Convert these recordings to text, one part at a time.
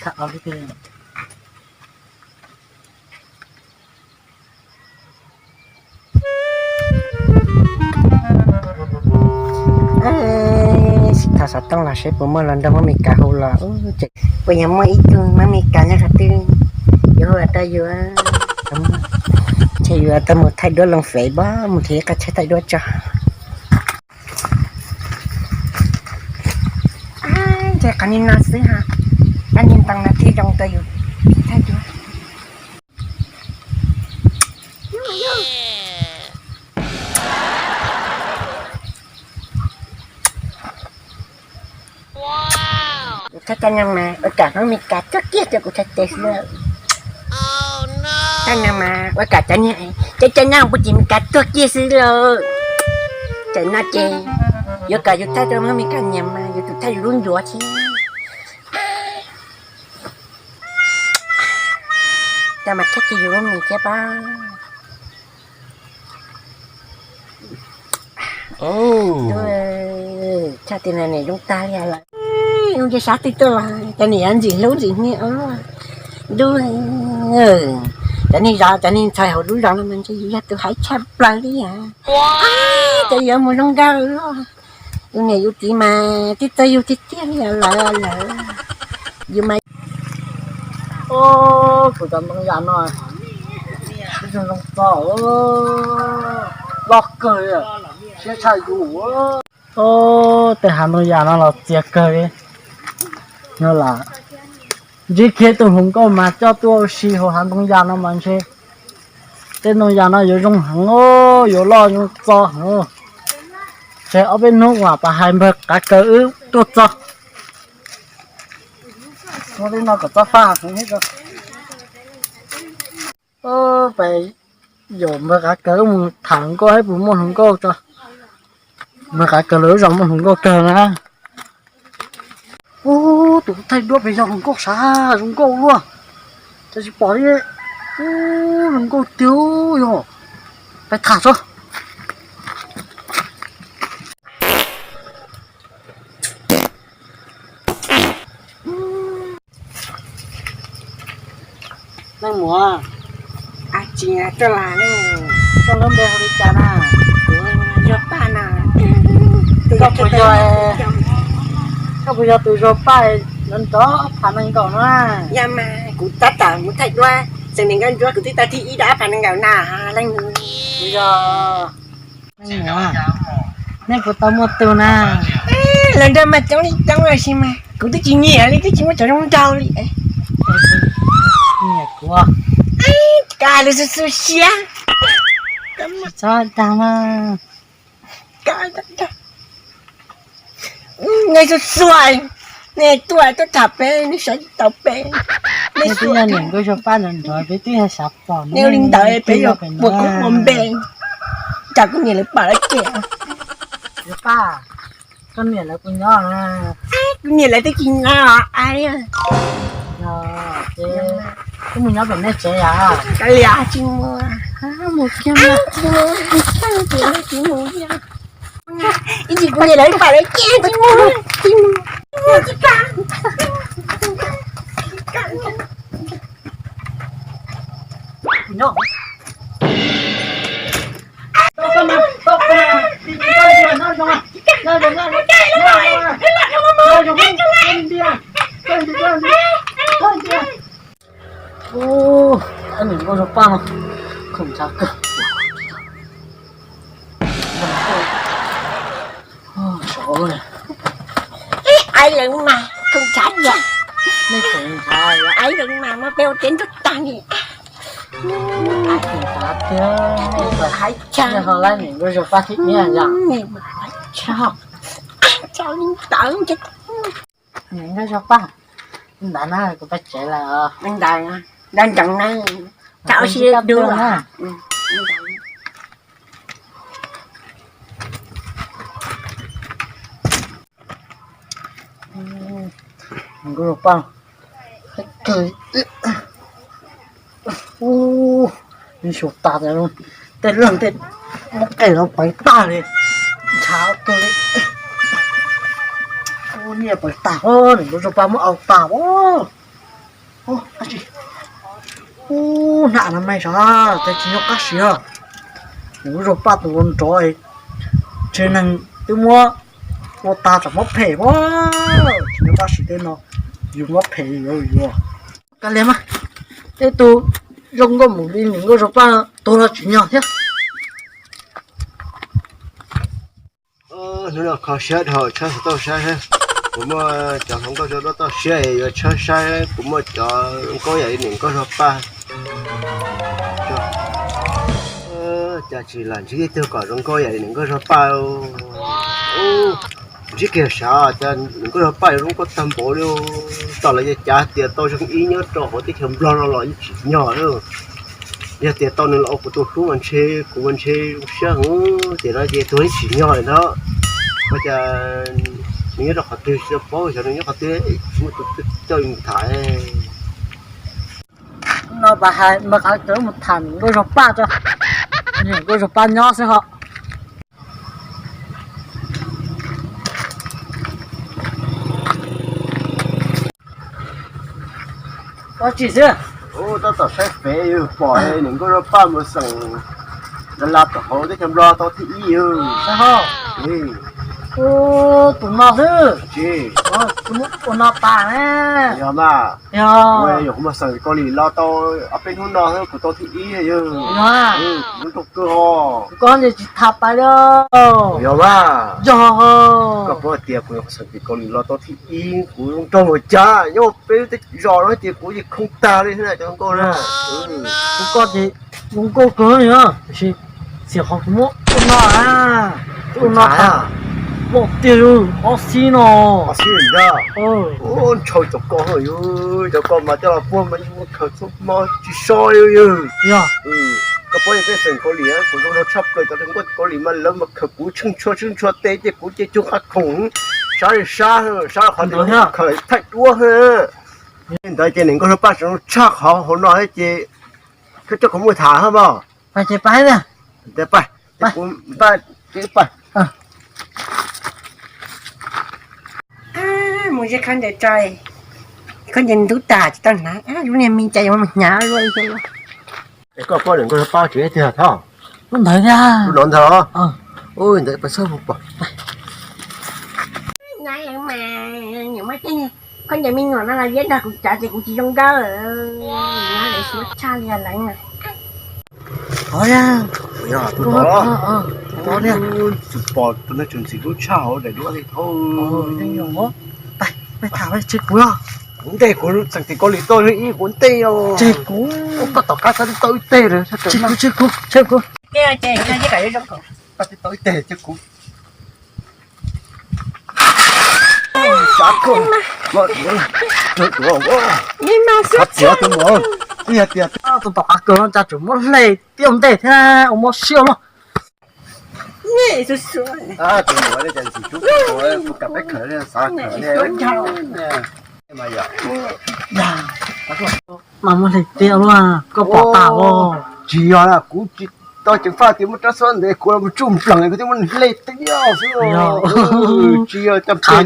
Tham ob lub twg. Sim tham xov tooj los seb puas muaj los nrog Mab Mes Kas hu los. Puas yog muaj ib tug Mab Mes Kas nyob qhov twg yuav hu los rau yus. Ces yuav tau mus thaij duab loo fev, pab mus nrhiav qhov chaw thaij duab tso. Ntshe qhov ni no xwb ha, dab ni ntoo no thiaj zoo rau yus thaij duab. Kuv thaij cov no mas ua kom Hmoob Mes Kas tuag kiag rau kuv thaij tes xwb. Cov no mas ua kom cov niag, cov, cov no puas tsis Mes Kas tuag kiag xwb lauj. Cov no ces yuav kom yus thaij rau Hmoob Mes Kas nyiam mas yus tus thaij yus lub ncuav thiab. Cov mas thaij kiag yus lub mis thiab pab. Tshaj tias niam zoo tag li lawm. Ua ntshe sab twg tuaj los cov niam yuav ntxim hlub ntxim hnyiab. Ntuj, cov niag zos cov niag ntxhais hauv lub zos no mas ntshe yus yog tus haib tshaj plaws li os. Cov yuav mus zoo nkauj. Yus niam yus txiv mas twb txawj yug tiag tiag li lawm lawm. Yus mas, kuv cov ntoo yam no zoo zoo txog, loj kawg, siab tshaj yus. Tej hav ntoo yam no los txias kawg li. No las ntsib kiag tus hluas nkauj mas coj tuaj ua si hauv hav ntoo yam no mas ntshe tej ntoo yam no yuav zoo heev, yuav loj zoo txog heev. Ces ob peb hnub uas pab hais npawg Qav Kaws wb tuaj txog. Ua li no kom txob faj heev thiab. Peb yuav npawg Qav Kaws wb mus tham hluas nkauj saib puas muaj hluas nkauj tso. Npawg Qav Kaws lawv zos muaj hluas nkauj kawg na. Ub, tus thaij duab pem yog hluas nkauj sav zoo nkauj luaj. Tab sis pom li, ub, hluas nkauj tiag yog. Peb tham tso. Leej muam, tsis tuaj las ne, koj lub npe hu li cas na? Kuv yog Paj na. Koj puas yog, koj puas yog tus zog Paj nrov nrov phav nees nkaum no? Yog mas, kuv tab tom mus thaij duab xeem Nkauj Ntsuab, kuv twb tau thib ib rau phav nees nkaum na. Leej, yog, leej muam, nej puas tau muaj tus na? Los nrog mas coob li coob los sis mas kuv twb tsis nyiam li, twb tsis muaj cov zoo nraug li. Nyiam kuv. Koj hais lus xu xu siab. Tsis txhob dag mas. Nej xua xua, nej tuaj tuaj tham peb, nej sawv tsis tau peb. Nej twb yog niam Nkauj Zog Paj nrov nrov, peb twb yog xav pom nej li ntawd, peb yuav puas koob ua npe, tsam kuv niam lawv pom lawv cem. Paj, koj niam lawv puas nyob? Kuv niam lawv twb tsis nyob os. Ces wb mus nyob pem nej tsev yom? Kav liam, tsis mus. Mus kiag, tsis mus, tsis mus. Ib ntsis kuv niam lawv pom lawv cem, tsis mus, tsis mus. Ub, niam Nkauj Zog Paj no khoom ntshav kawg. Aib lawv mas khoom ntshav yam. Nej khoom ntshav, aib lawv mas muab peb ua teb ntuj tag li. Aib khoom ntshav tiag. Haib tshaj, nej ho laib niam Nkauj Zog Paj thib ib yam. Tshaj li ntawd. Niam Nkauj Zog Paj, ntawd na kuv pab tsev lawm. Ntawd, ntawd ntsoov na, txhob ua si dua na. Nkauj Zog Paj, ub, nws xyuas tas, tej leeg tej muab qe los pawv tag li, ntshav kawg li. Ub, nyiaj pawv tag, niam Nkauj Zog Paj muab au tag os. Ub, hnam no me sav, cas tsis nyob qab siv os. Nws kuj zog paj tus ua nrov, ntshe neeg twb muab ua tag tsam mob phem mas. Tsis nyob qab siv tej no, yus mob phem yuav yuav. Kav liam mas, tej tus zoo nkauj mus li niam nkauj zog paj tuag los tsis nyog thiab. Hnub no kho siab dhau, tshawb xov tooj saib, kuv muaj cov hluas nkauj zoo nkauj toj siab yuav tshawb saib, kuv muaj cov zoo nkauj yam li niam nkauj zog paj. Cas tsis lam ntsib ib tug kom zoo nkauj yam li niam nkauj zog paj. Ntsib kiag sav, cas niam nkauj zog paj yuav zoo nkauj tag npaum li. Tom lawv cav cav tias tau zoo ib nyob rau hauv teb chaws Nplog no los yeej tsim nyog lawm. Yog tias tau nws los ua kuv tus hlub mas ntshe kuv mas ntshe zoo siab heev tias no ces tuag yeej tsim nyog lawm ntag. Ua cas nws nyob rau qhov twg tsis tau paub, xyov nws nyob qhov twg, muaj tus coj mus tham. No pas hais mas qhov twg mus tham niam nkauj zog paj tso, niam nkauj zog paj nyob xwb ho. Ua tsi xwb? Tab tom saib fev yus pom niam nkauj zog paj mus xeem Dalas tom hauv teb chaws Nplog tau thib ib yus. Tus no xwb. Tsis, ua no tas ne. Yog mas, yog kuv mus xeem Kaus Lim los tau ob peb hnub no xwb kuv tau thib ib yus. Yog, kuv zoo kawg os. Koj tsis tham pais li. Yog mas, yog. Koj paub hais tias kuv xeem Kaus Lim los tau thib ib, kuv zoo nraug ua cas nyob peb lub zos no ces kuv yeej khoo tag li thiab cov nkauj na. Kuv koj ces zoo nkauj kawg li, tiam sis xyov qhov kuv muab ua no, ua no tas, pom tiag li, ob xib no. Ob xib ntag. Ntshaw cov koj, cov koj mas coj los puag mas yus mus khaws txhua hmo tsis so li yog. Koj paub yog peb xeem Kaus Lim kuv zoo nraug tshaj plaws, cov nkauj Kaus Lim mas lawv mas khaws kuv tsheej tshua tsheej tshua tes ces kuv ces cuag qab khoom, sab li sab, sab qhov ntawd khaws thaij duab. Li ntawd ces niam nkauj zog paj tseem zoo tshaj qhov hauv no thiab ces koj coj kuv mus tham hab mog. Pais ces pais. Mus ze khaub ncaws tso, khaub ncaws ntub tas tsis tau hnav, lub niag me cas yuav mus hnyav luaj li. Es koj paub niam nkauj zog paj tseem ib tug thab? Lub ntawd thiab. Lub no ntag los? Ntawd pas xab mus pom. Khaub ncaws me nyuam no los liab nrog kuv cov ces kuv tsis zoo nkauj. Tshaj li leev. Tus no, tus no tseem ntxim hlub tshaj hauv daim duab li thiab. Kuv ntej kuv xeem tim Kaus Lim tau ib kuv ntej os. Tseg kuv, koj tom qab xav tau ib teg lawm. Tseg kuv, tseg kuv, tseg kuv. Koj tau ib teg ces kuv Xav kawg, tus mus, tus mus, tus tom qab kawg no cas tseem muab hle tiaj ntej thiab ua mob siab luaj. Mas muab hle tiaj luaj, koj pom tas os. Tsis yog, kuv tsis tau ceev faj tias muaj rab xub ntev, kuv los tsuj nplees kuv thiaj muab hle tiaj xwb. Tsis yog caj pem,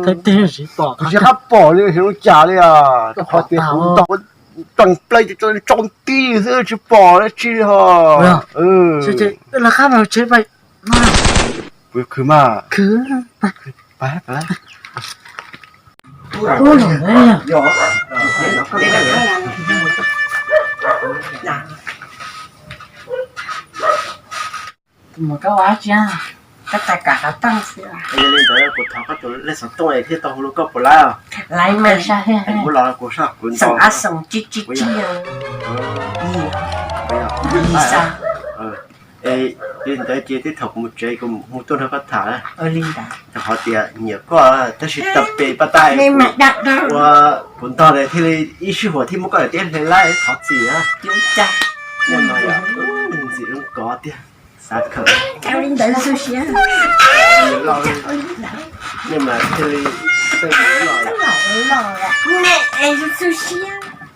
kuv tsis qab pom li, xyov zoo cas li os. Rau qhov tias kuv ntaus plees tsau nti xwb tsis pom dab tsi li ho. Lawv qab mas tsev pais. Kuv khwv mas. Mus koj ua tsi, koj tsis kam xav tau xwb. Yog li ntawd kuv thov koj tus lej xov tooj thiab tau hu rau koj puas laib os? Laib mas. Muab los kuv saj kuv xeem ab xeem tsib tsib tsib. Li ntawd ces tej thaum kuv mus tsev kuv hu tuaj nrog koj tham. Rau qhov tias nyiam koj tab sis tau pes paj tais ua kuv ntog thiaj li ib sij huam thiaj muab koj daim tiab hle laib thov txim. Ntxim zoo kov tiag, xav khawm. Nej mas thiaj li,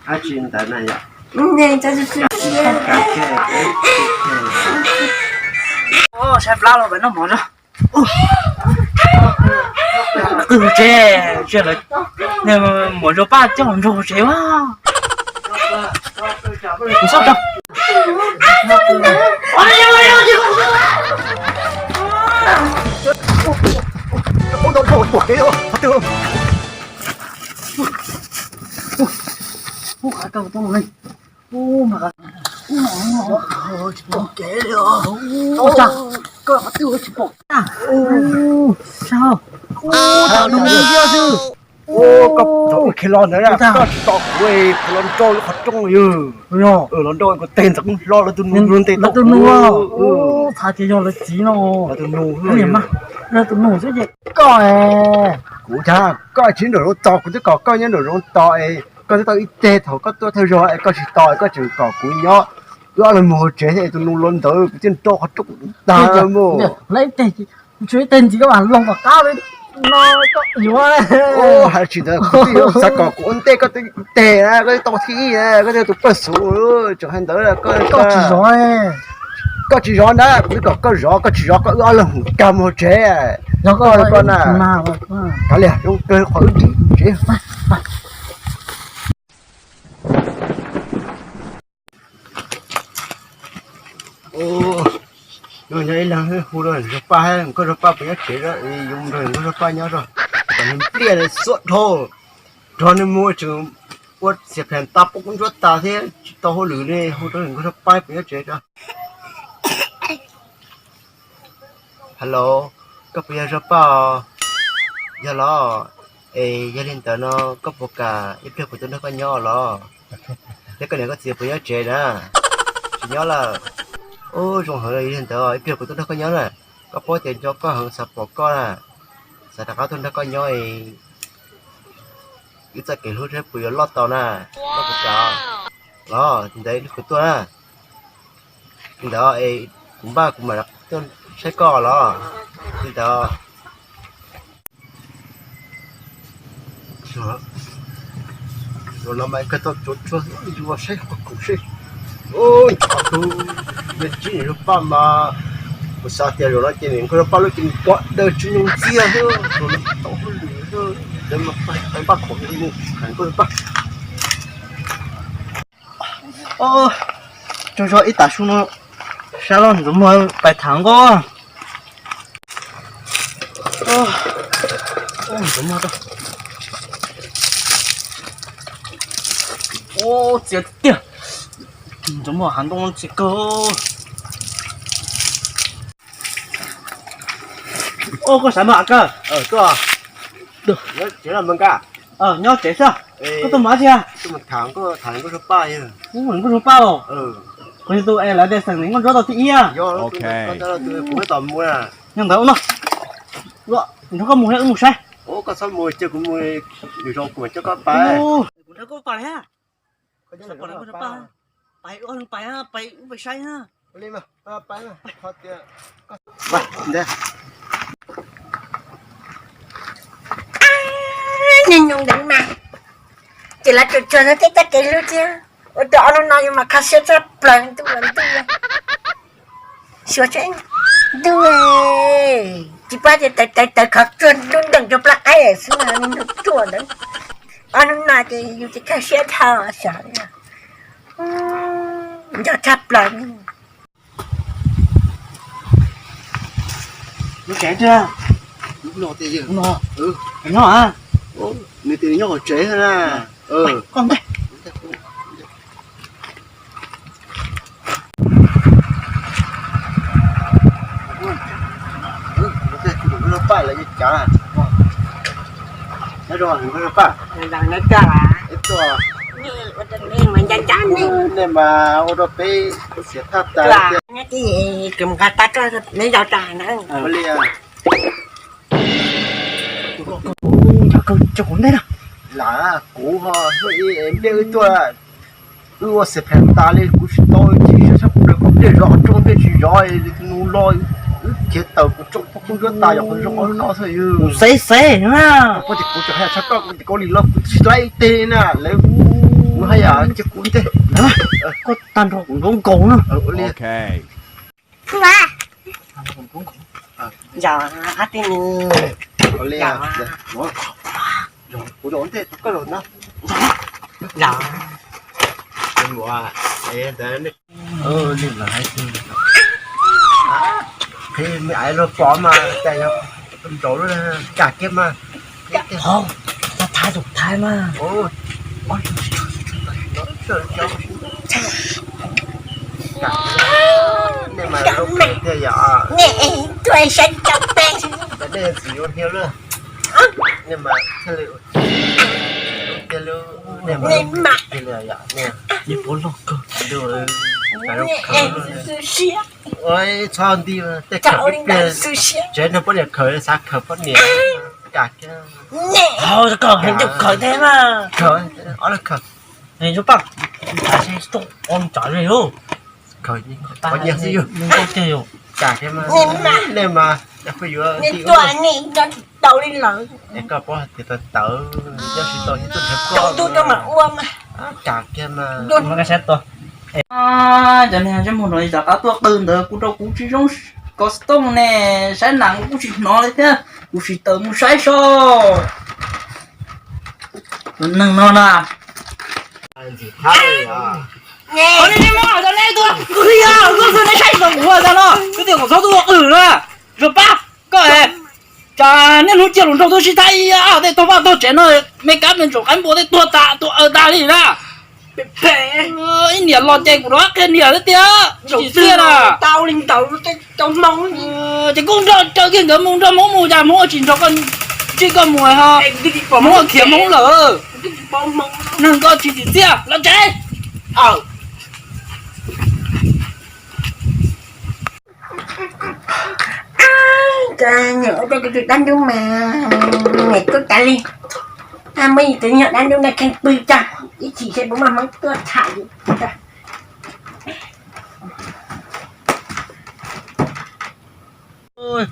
dab tsi ntawd na yom. Saib plab los peb noj mov os. Qw tse, tse lawv Muam Zos Paj coj nrog tsev a. Koj tsis tos kuv, koj los nrau qhov rooj, los nrau kuv teg ntxeev hlo lawv tus nus nte tau tus nus. Txhav tias yog lawv txiv no. Lawv tus nus, lawv tus nus xwb ces koj, kuv, koj tsis nyob nraum zoov tos, kuv twb kom koj nyob nraum zoov tos es koj twb tau ib teg thaum koj tuaj thawj zaug es koj tsis tos, koj tseem kom kuv nyob wb ob leeg mus hauv tsev thiab es tus nus los ntawd kuv thiaj nrau qhov rooj tag mus. Tshuav ib teg ntxiv koj mam los tom qab li no, koj yuav. Hais tsis ntawd kuv twb yuav xav kom kuv ua ntej koj twb teg na, koj twb tau thib ib na, koj twb tus paj xub tseem hais ntawd koj, koj tsis zov, koj tsis zov na, kuv twb kom koj zov, koj tsis zov koj wb ob leeg mus kag mus hauv tsev. Koj, koj na, kav liam zoo kawg qhov wb tsev. Nyob ib leeg hu rau Zos Paj, Nkauj Zos Paj puas nyob tsev, yuav mus nrog Nkauj Zos Paj nyob zog, kom nws pliaj xuab dhau, nrog nws mus tseem ua xiam phem tas poj koob ntsuab tas thiab tsis tau hauj lwm li, hu rau Nkauj Zos Paj puas nyob tsev tso. Hello, koj puas yog Zos Paj os? Yog los? Es yog li ntawd no koj puas kam ib pliag kuv tuaj nrog koj nyob los? Thiab koj niam koj txiv puas nyob tsev na? Tsis nyob lawm. Ub, zoo heev li ntawd, ib pliag kuv tuaj nrog koj nyob na. Koj paub tias nco koj heev, xav pom koj na, xav rov qab tuaj nrog koj nyob. Wb txoj kev hlub saib puas yuav loj tau na. Koj puas kam los? Ntawd kuv tuaj na. Ntawd es kuv npaj kuv mam tuaj saib koj los. Ntawd, no mas kawg tau tsuav tsuag yuav saib qhov khoom seb. Ub, ntshav kawg, yog tsis niam Zos Paj mas kuv xav tias zaum no ces niam Nkauj Zos Paj lub cev npog daws tsis nyoog ntxiag xwb, zaum no tau hauj lwm xwb, ntawd mas pais npaj khoom mus hais Nkauj Zos Paj. Tsaug zog ib tag su no, sab loj Ntxoov Muag pais tham nkauj. Ntxoov Muag, ub, txias tiag. Ntxoov Muag hav ntoo txias kawg. Ub, koj xav mas Kawg, tuaj. Nyob tsev los Nkauj? Nyob tsev xwb. Koj tuaj mus dab tsi? Tham Nkauj Zos Paj. Ub, Nkauj Zos Paj los? Kuv yog tus es lawv tias xeem Nkauj Ntsuab tau thib ib. Kuv tab tom mus. Yog ntawd ua no, nrog koj mus thiab wb mus saib. Koj txhob mus, cia kuv mus, lwm zaus kuv mam coj koj pais. Kuv nrog koj pais thiab. Pais, pais, pais, wb pais saib na. Nyob nyoos ntawd mas ces lawv tsuas tsuag no thiab txoj kev hlub thiab ua rau ob hnub no yus mas kho siab tshaj plaws ntuj ntuj. Xyuas seb, ntuj, tsis paub tias tawv tawv tawv khov tsuag ntuj ntees rau plab qaib xwb mas ntuj ruam ntawd. Ob hnub no ces yus tsis kho siab dhau xyov li. Nco tshaj plaws li. Lub tsev tiag. Nyob, nws tias nws nyob hauv tsev na. Koj ntej. Paj lawv cav, nyob zoo Nkauj Zos Paj. Nej mas ua rau peb xiam thaj tas tiag. Ua li. Ua li. Ua li. Ua li. Lam kuv ho hnub ib nplej wb tuaj, wb ua xim phem tas li kuv tsis tau cia saib kuv daws kuv nplej zov qhov rooj nplej tsis zov li tus nus los wb khiav tawm kuv rooj poj koob ntsuab tas yog qhov zoo qhov no xwb yog. Xev xev na. Kuv tias kuv tseem haj yam tshaj koj, kuv tias koj li los kuv tsis laib teg na lawv, kuv haj yam cia kuv ntej. Koj tag nrho kuv nkaus nkaus na. Ua li. Yog, ab tij ni. Ua li. Yog. Kuv los ntej tus koj los na. Yog. Ua, ntawd nej, lim los hais tias, qhib me aiv luag pom mas cas yog nraud lub cas kiag mas. Hov, txhob thaiv tus thaiv mas. Nej mas lub kawg thiaj yog. Nej tuaj saib cov peb. Nej txiv yuav hniav lawm. Nej mas thiaj li tiag lub, nej mas thiaj li yog nej. Ua txhob nti tej khawv pliag, tsev neeg poj niam khawv xav khawv poj niam. Cas kiag. Koj heev tus khawv thiab mas. Khawv, ob leeg khawv. Zuag Paj, ua tsav li yus. Khawv, qhov nyias xwb yus. Cas kiag mas, nej mas, nej yuav tau li lawm. Koj paub hais tias tawv tawv, nyob tsis tau nyob tuaj nrhiav koj. Cas kiag mas. Cov niag ntsej muag no li cas qab tuaj qw ntawd kuv rau kuv tsis zoo kos tooj ne, saib nas kuv kuj tsis hnov li thiab, kuv sim tawm mus saib seb. Neeg no na. Ua li ne mog, cov neb tuaj qw li, koj xwb neb saib xyov kuv ua cas no, koj tias kom txhob tuaj qw na. Zuag Paj, koj es, cas niaj hnub cia hluas nraug tuaj sib thaij ib yam tej tog vaj tog tsev no, me kab me ntsaum qaib npua tej tuag tas tuag aws tas li na. Ib niam los ces kuv rov qhia niam thiab tiag, tsis txiaj na. Ces kuj nrog caw kiag nkawd mus nrog Hmoob mus, cas Hmoob ua tsis nrog koj ntsib koj mus ho Hmoob ua khiav Hmoob lawm. Neeg koj tsis tsim txiaj, los tsev. Cov niam ua tej kwv tij dab ntub mas niam tub tas li. Muaj ib tug nyuag dab ntub no kheej pw tso, ib chim seb puas muaj Hmoob tuaj tham.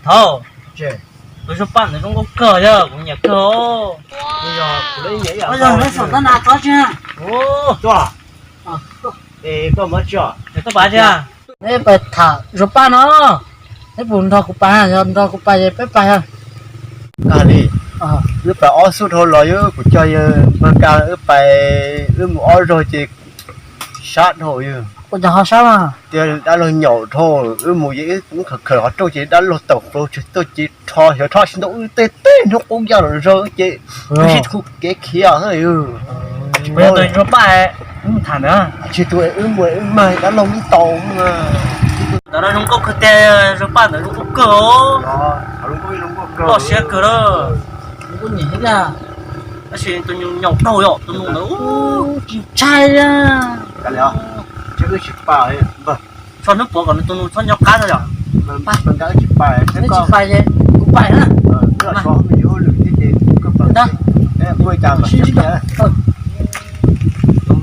Thaum, tus Zuag Paj ntawd zoo nkauj kawg yog kuv nyiam kawg. Yog neb xav tab nas tso tsi. Koj pab tsi. Neb pais tham Zuag Paj no, neb puas nrog kuv pais, yog nrog kuv pais ces peb pais. Li, wb pais ob xub dhau los yog kuv coj yawg Npawg Kas wb pais, wb mus ob zaug ces sab dhau yog. Ua cas ho sab mas? Tias dab laug nyaum dhau, wb mus ces wb khawm khawm qhov rooj ces dab laug tawm plaws tsis tuaj ces rho xyov rho tsis ntau wb tej tej hnub qub yaj los zog ces wb sib txhub kev khiav. Tsis tu wb mus wb mag dab laug ib tau. Ntawd zoo nkauj kawg tiag, Zuag Paj ntawd zoo nkauj kawg. Loj siab kawg lawm. Tab sis tus nus nyaum dhau yom, tus nus ntawd tsis ntshai. Tso hnub puav kom nws tus nus txhob nco qab no yom. Tsis pais ces kuv pais na. Tus npawg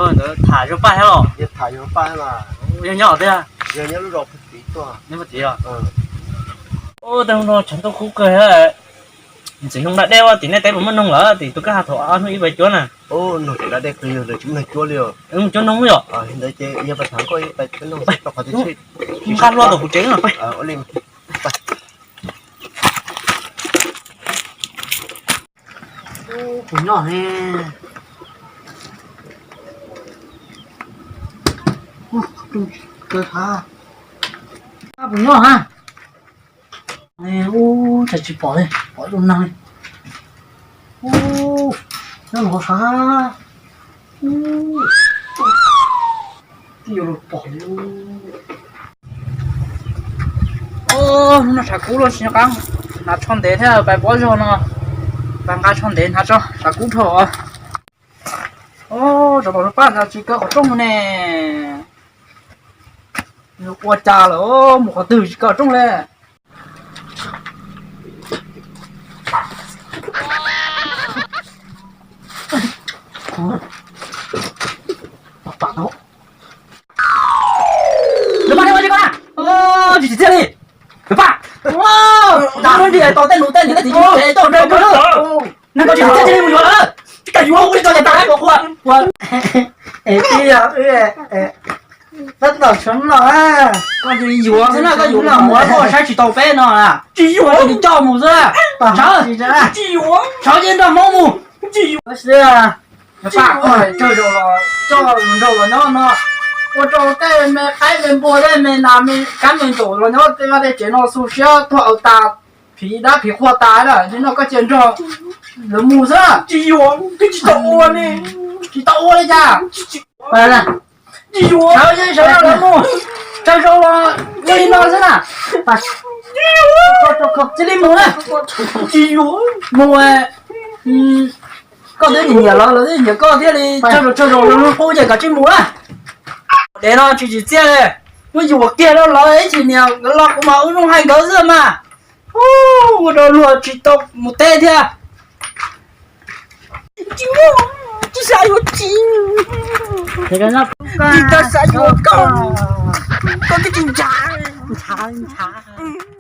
ntawd tham Zuag Paj thiab los? Yog nyob tiag. Nyob tiag. Ub, tej no tshav ntuj kub kawg. Ntxim noog da dej ua tim nej teb puas muaj noog lawm, tim tus kwj ha thaum ob hnub ib pais cuab na. Mus cuab noog yom. Nqa hlua tom kuv tsev no. Kuv nyob he. Kuv nyob ha. Ub, cas tsis pom li, pom ib tug neeg li. Ub, nyob no sav. Ub, twb yuav luag pom li. Ub, hnub no tshav kub luaj tsis nco qab hnav tsho ntev thiab, pais pov zog no, pais nqa tsho ntev hnav tso, tshav kub dhau. Ub, tsov tom Zuag Paj ntawd tsis kaw qhov rooj ne. Ua cas lawm, mus qhov twg tsis kaw rooj li. Zuag Paj, tsis txiaj li. Zuag Paj, nta lub ntiag tau tej nus tej nws tej tiv tsis tau nrog koj lawm. Neeg koj tsis txiaj tsis li mus yuav lawm. Tsis yuav, ua tso ces tag ua ua. Es tij yog wb tab tom tshuav no, koj tsis yuav xwb na, koj yuav los muab koj saib tsis tau peb no. Tsis yuav, tsis coj mus xwb. Sawv, sawv ces nrog Hmoob mus. Tsis yuav, tsis yuav, coj nraug los nyob no, ua rau tej me qaib me npua tej me nas me kab me ntaum los nyob tej vaj tej tsev no xu siab tuag au tas, phim dab phim qhua tas lawm, nim no koj cia nrog lawv mus xwb. Tsis yuav, twb tsis tau ua li. Tsis tau ua li cas? Tsis yuav, sawv, sawv los mus, tsaug zog los li no xwb na. Cia li mus na. Tsis yuav, mus, koj twb nyiam los lawv twb nyiam koj thiaj li tsaug zog, tsaug zog los lub qub ces koj cia li mus na. Dev no tsis tsim txiaj li, muab yuam kiag rau lawv ib tsis niam los kuv mas ua zoo hais nkawd xwb mas. Ua rau luag tsis tau mus teb thiab. Tsis muaj, tsis xav yuav txiv, tsis xav yuav koj, koj twb tsis ntshav, ntshav, ntshav.